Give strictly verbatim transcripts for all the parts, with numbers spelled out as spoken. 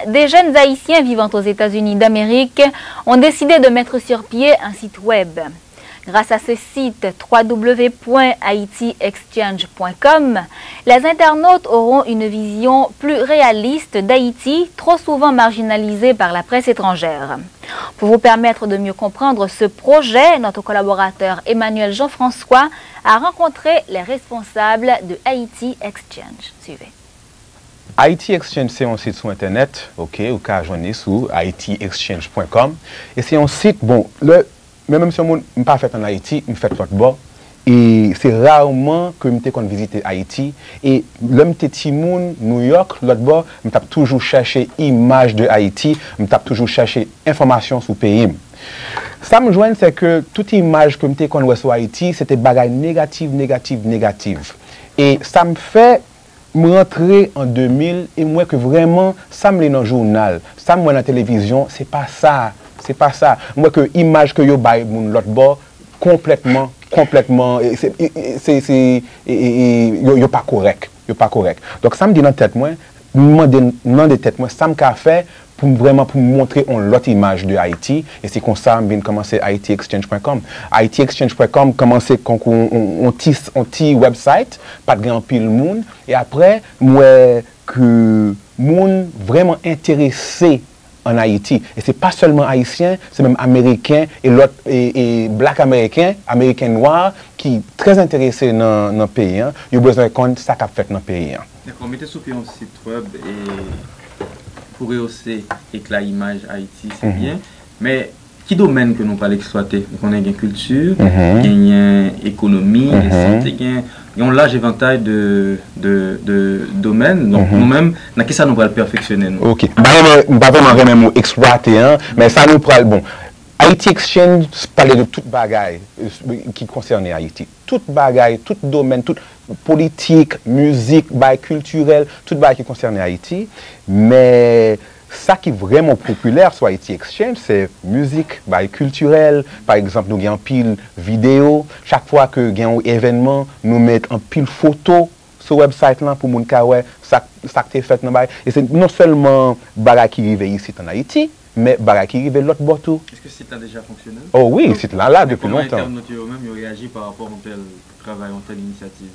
Des jeunes Haïtiens vivant aux États-Unis d'Amérique ont décidé de mettre sur pied un site web. Grâce à ce site, www.haitiexchange.com, les internautes auront une vision plus réaliste d'Haïti, trop souvent marginalisée par la presse étrangère. Pour vous permettre de mieux comprendre ce projet, notre collaborateur Emmanuel Jean-François a rencontré les responsables de Haiti Exchange. Suivez. Haiti Exchange se yon sit sou entènèt, ok, ou ka jwenn li sou haiti exchange point com. E se yon sit, bon, lè, mwen menm se yon moun, m pa fèt ann Ayiti, m fèt lòt bò. E se raman ke m te konn vizite Ayiti. E lè m te timoun, New York, lòt bò, m t ap toujou chèche imaj de Ayiti, m t ap toujou chèche enfòmasyon sou peyi m. Sa m jwenn, se ke tout imaj ke m te konn wè sou Ayiti, se te bagay negatif, negatif, negatif. E sa m fè, m rantre an de mil e m wè ke vrèman sa m li nan jounal, sa m wè nan televizyon, se pa sa, se pa sa. M wè ke imaj ke yo bay moun lòt bò, konplètman, konplètman, e, se, e, e, se, se, e, e, e, yo, yo pa kòrèk, yo pa kòrèk. Donk, sa m di nan tèt mwen, m mande, m mande tèt mwen, sa m ka fè pou m vrèman, pou m montre yon lòt imaj de Ayiti, e se konsa m vin kòmanse haiti exchange point com. Haiti exchange point com kòmanse konkou yon, yon, yon ti, yon ti website, pa t gen anpil moun, e apre, m wè ke moun vrèman enterese ann Ayiti. E se pa sèlman Ayisyen, se menm Ameriken e lòt, e, e Black Ameriken, Ameriken nwa, ki trè enterese nan, nan peyi an. Yo bezwen konn sa k ap fèt nan peyi an. Dakò, mete sou pye yon sit wèb e pou rehausse ekla imaj Ayiti, se byen. Men, ki domèn ke nou pral eksplwate? Nou konnen gen kilti, genyen ekonomi, gen sante, gen, gen yon laj evantay de, de, de domèn. Donk, nou menm, nan kisa nou pral pèfeksyone nou? Ok. M pa renmen, m pa vrèman renmen mo eksplwate an, men sa nou pral, bon, Haiti Exchange pale de tout bagay, euh, ki konsène Ayiti. Tout bagay, tout domèn, tout politik, mizik, bagay kiltirèl, tout bagay ki konsène Ayiti. Men sa ki vrèman popilè sou Haiti Exchange, se mizik, bagay kiltirèl. Pa egzanp, nou gen anpil videyo. Chak fwa ke gen yon evènman, nou met anpil foto sou website lan pou moun ka wè sa, sa k te fèt nan bagay. E se non sèlman bagay ki rive isit ann Ayiti, men bagay ki rive lòt bò tou. Èske sit la deja fonksyonèl? Oh wi, sit la la depi lontan. Men kòman entènot yo menm yo reyaji pa rapò a yon tèl travay, yon tèl inisyativ?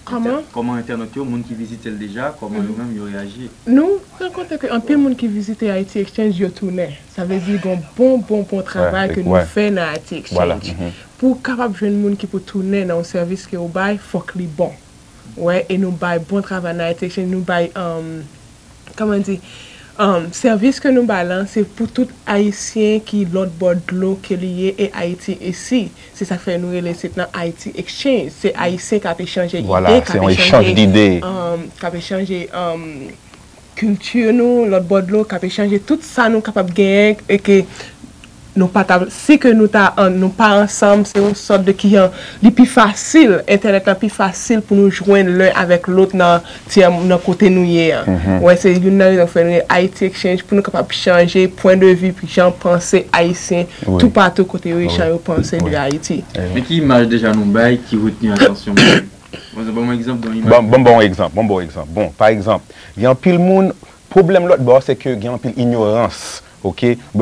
Kòman? Entè-, kòman entènot yo, moun ki vizite l deja, kòman yo menm yo reyaji? Nou rankontre ke anpil moun ki vizite Haiti Exchange, yo tounen. Sa vle di gon bon, bon, bon travay ke nou fè nan Haiti Exchange. Pou w kapab jwenn moun ki pou tounen nan yon sèvis ke w bay, fòk li bon. Wè, e nou bay bon travay nan Haiti Exchange, nou bay, um, kòman di, um, sèvis ke nou bay lan, se pou tout Ayisyen ki lòt bò dlo ke li ye e Ayiti isi. Se sa k fè nou rele sit lan Haiti Exchange. Se Ayisyen k ap echanje ide, k ap echanje, um, k ap echanje, um, kilti nou, lòt bò dlo, k ap echanje tout sa nou kapab genyen e ke nou pa ta, si ke nou ta, an, nou pa ansanm, se yon sòt de kijan li pi fasil, entènèt lan pi fasil pou nou jwenn len avèk lòt nan tyè, nan kote nou ye an. Wè, se youn nan rezon k fè nou gen Haiti Exchange pou nou kapab chanje pwen de vi, jan panse ayisyen toupatou kote yo ye, jan yo panse de Ayiti. Men ki imaj deja nou bay ki retni atansyon moun? Bon, ban m yon egzanp de yon imaj. Ban, ban m ba w yon egzanp, ban m ba w yon egzanp. Bon, pa egzanp, gen anpil moun, pwoblèm lòt bò, se ke gen anpil inyorans, ok,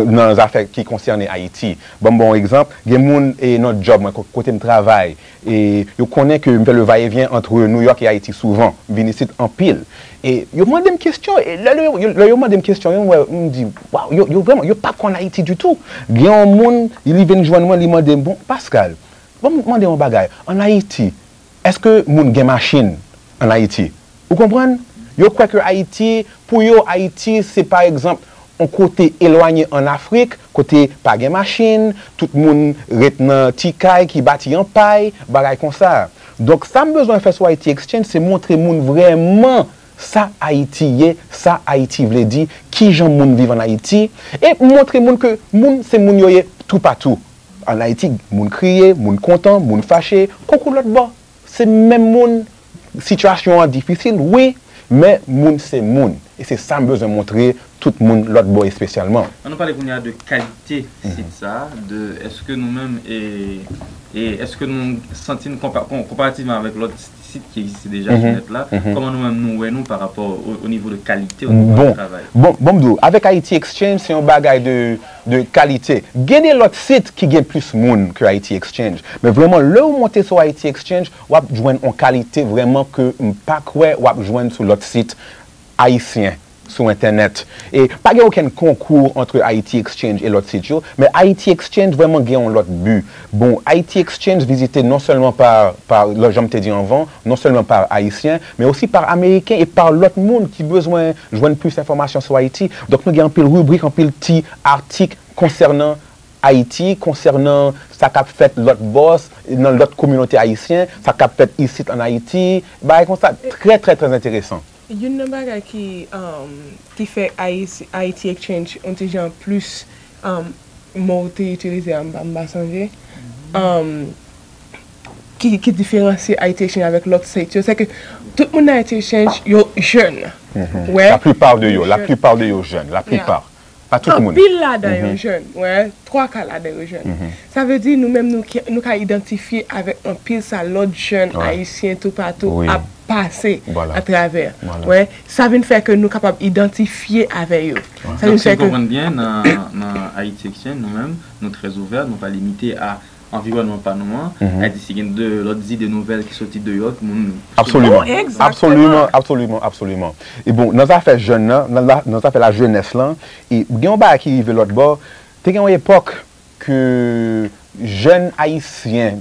nan zafè ki konsène Ayiti. Ban m ba w yon egzanp, gen moun, e, nan djòb mwen, ko-, kote m travay, e yo konnen ke m fè le va e vyen ant New York e Ayiti souvan. M vin isit anpil. E yo mande m kesyon, e lè, lè yo, lè yo mande m kesyon yo, m wè, m di, waw, yo, yo vrèman, yo pa konn Ayiti ditou. Gen yon moun, li vin jwenn mwen, li mande m, bon, Pascal, ban m mande yon bagay. Ann Ayiti, èske moun gen machin ann Ayiti? Ou konprann? Yo kwè ke Ayiti, pou yo, Ayiti, se pa egzanp, yon kote elwanye ann Afrik, kote pa gen machin, tout moun ret nan ti kay ki bati an pay, bagay konsa. Donk, sa m bezwen fè sou Haiti Exchange, se montre moun vrèman sa Ayiti ye, sa Ayiti vle di, kijan moun viv ann Ayiti, e montre moun ke moun se moun yo ye toupatou. Ann Ayiti, moun kriye, moun kontan, moun fache, konkou lòt bò. Se menm moun, sitiyasyon an difisil, wi, men moun se moun. E se sa m bezwen montre tout moun lòt bò espesyalman. Ann nou pale kounye a de kalite sit sa a, de èske nou menm, e, e èske nou santi n konpa-, kon-, konparativman avèk lòt sit ki egziste deja sou nèt la. Kòman nou menm nou wè nou pa rapò o, o nivo de kalite, o nivo de Bon, travay? bon, bon, m di w, avèk Haiti Exchange, se yon bagay de, de kalite. Gen de lòt sit ki gen plis moun ke Haiti Exchange. Men vrèman, lè w monte sou Haiti Exchange, w ap jwenn yon kalite vrèman ke m pa kwè w ap jwenn sou lòt sit ayisyen sou entènèt. E pa gen okenn konkou ant Haiti Exchange e lòt sit yo, men Haiti Exchange vrèman gen yon lòt bi. Bon, Haiti Exchange vizite non sèlman pa, pa, jan m te di anvan, non sèlman pa Ayisyen, men osi pa Ameriken e pa lòt moun ki bezwen jwenn plis enfòmasyon sou Ayiti. Donk, nou gen anpil ribrik, anpil ti atik konsènan Ayiti, konsènan sa k ap fèt lòt bò, nan lòt kominote ayisyen, sa k ap fèt isit ann Ayiti, bagay konsa, trè, trè, trè enteresan. Youn nan bagay ki, um, ki fè Haiti, Haiti Exchange yon ti jan plis, um, mo ou te itilize a, m pa, m pa sonje, um, ki, ki diferansye Haiti Exchange avèk lòt site yo, se ke tout moun nan Haiti Exchange, yo jèn. Wè, La plupart de yo, la plupart de yo jèn, la plupart. Pa tout moun. Anpil ladan yo jèn, wè, twa ka ladan yo jèn. Sa vle di nou menm nou, ki- nou ka idantifye avèk anpil sa lòt jèn ayisyen toupatou ap pase atravè. Wè, sa vin fè ke nou kapab idantifye avè yo. Sa vin fè ke. Si m konprann byen, nan, nan Haiti Exchange, nou menm, nou trè ouvè, nou pa limite a anviwònman pa nou an. Ayiti, si gen de lòt zide nouvèl ki soti deyò, moun. Absoliman. Absoliman, absoliman, absoliman. E bon, nan zafè jèn nan, nan, nan zafè lajenès lan, e gen yon bagay ki rive lòt bò. Te gen yon epòk ke jèn ayisyen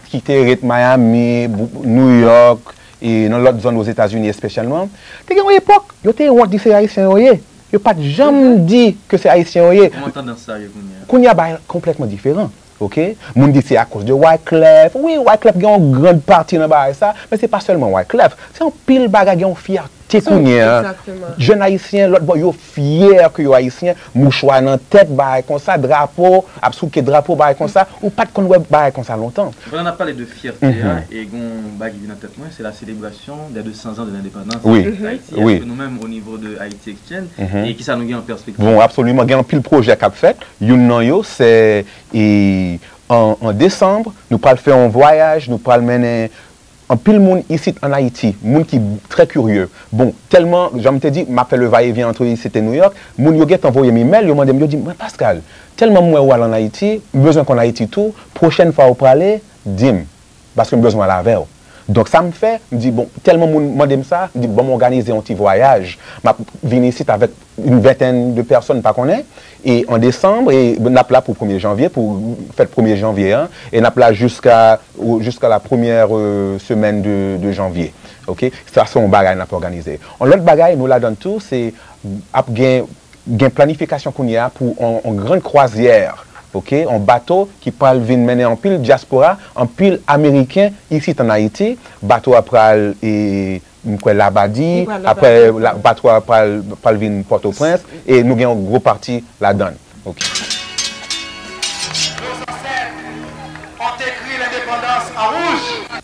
ki te ret Miami, New York, e nan lòt zòn Ozetazini espesyalman, te gen yon epòk, yo te wont di se ayisyen yo ye. Yo pa t janm di ke se ayisyen yo ye. Kòman tandans sa ye kounye a? Kounye a, bagay konplètman diferan. Oke? Moun di se akoz de Wyclef. Wi, Wyclef gen yon gran pati nan bagay sa, men se pa sèlman Wyclef. Se anpil bagay, gen yon fyète kounye a. Jèn ayisyen, lòt bò, yo fyè ke yo ayisyen, mouchwa nan tèt, bagay konsa, drapo, ap souke drapo, bagay konsa. Ou pa t konn wè bagay konsa lontan. Pandan n ap pale de fyète a, e gon bagay ki vin nan tèt mwen, se la selebrasyon dè de san zan de lendepandans Ayiti. Èske nou menm, o nivo de Haiti Exchange, e kisa nou gen an pèspektiv? Bon, absoliman, gen anpil pwojè k ap fèt. Youn nan yo, se, e, an, an desanm, nou pral fè yon vwayaj, nou pral mennen anpil moun isit ann Ayiti, moun ki trè kirye. Bon, tèlman, jan m te di, m ap fè le va e vyen ant isit e Nouyòk, moun yo gentan voye m imèl, yo mande m, yo di m, mwen, Pascal, tèlman m wè w al ann Ayiti, m bezwen konn Ayiti tou, pwochèn fwa ou prale, di m, paske m bezwen al avè w. Donk, sa m fè, m di, bon, tèlman moun mande m sa, m di, bon, m òganize yon ti vwayaj. M ap vin isit avèk une vingtaine de personnes, m pa konnen. E an desanm, e n ap la pou premye janvye, pou fèt premye janvye an, e n ap la jiska, jiska la première, euh, semaine de, de janvier. Oke? Sa se yon bagay n ap òganize. Yon lòt bagay, nou ladan tou, se ap gen, gen planifikasyon kounye a pou yon, yon grann kwazyè, oke? Yon bato ki pral vin mennen anpil dyaspora, anpil Ameriken isit ann Ayiti. Bato a pral, e, m kwè Labadi, apre la, bato a pral, pral vin Pòtoprens, e nou gen yon gwo pati ladan l. Oke. Nos ancêtres ont écrit l'indépendance en rouge.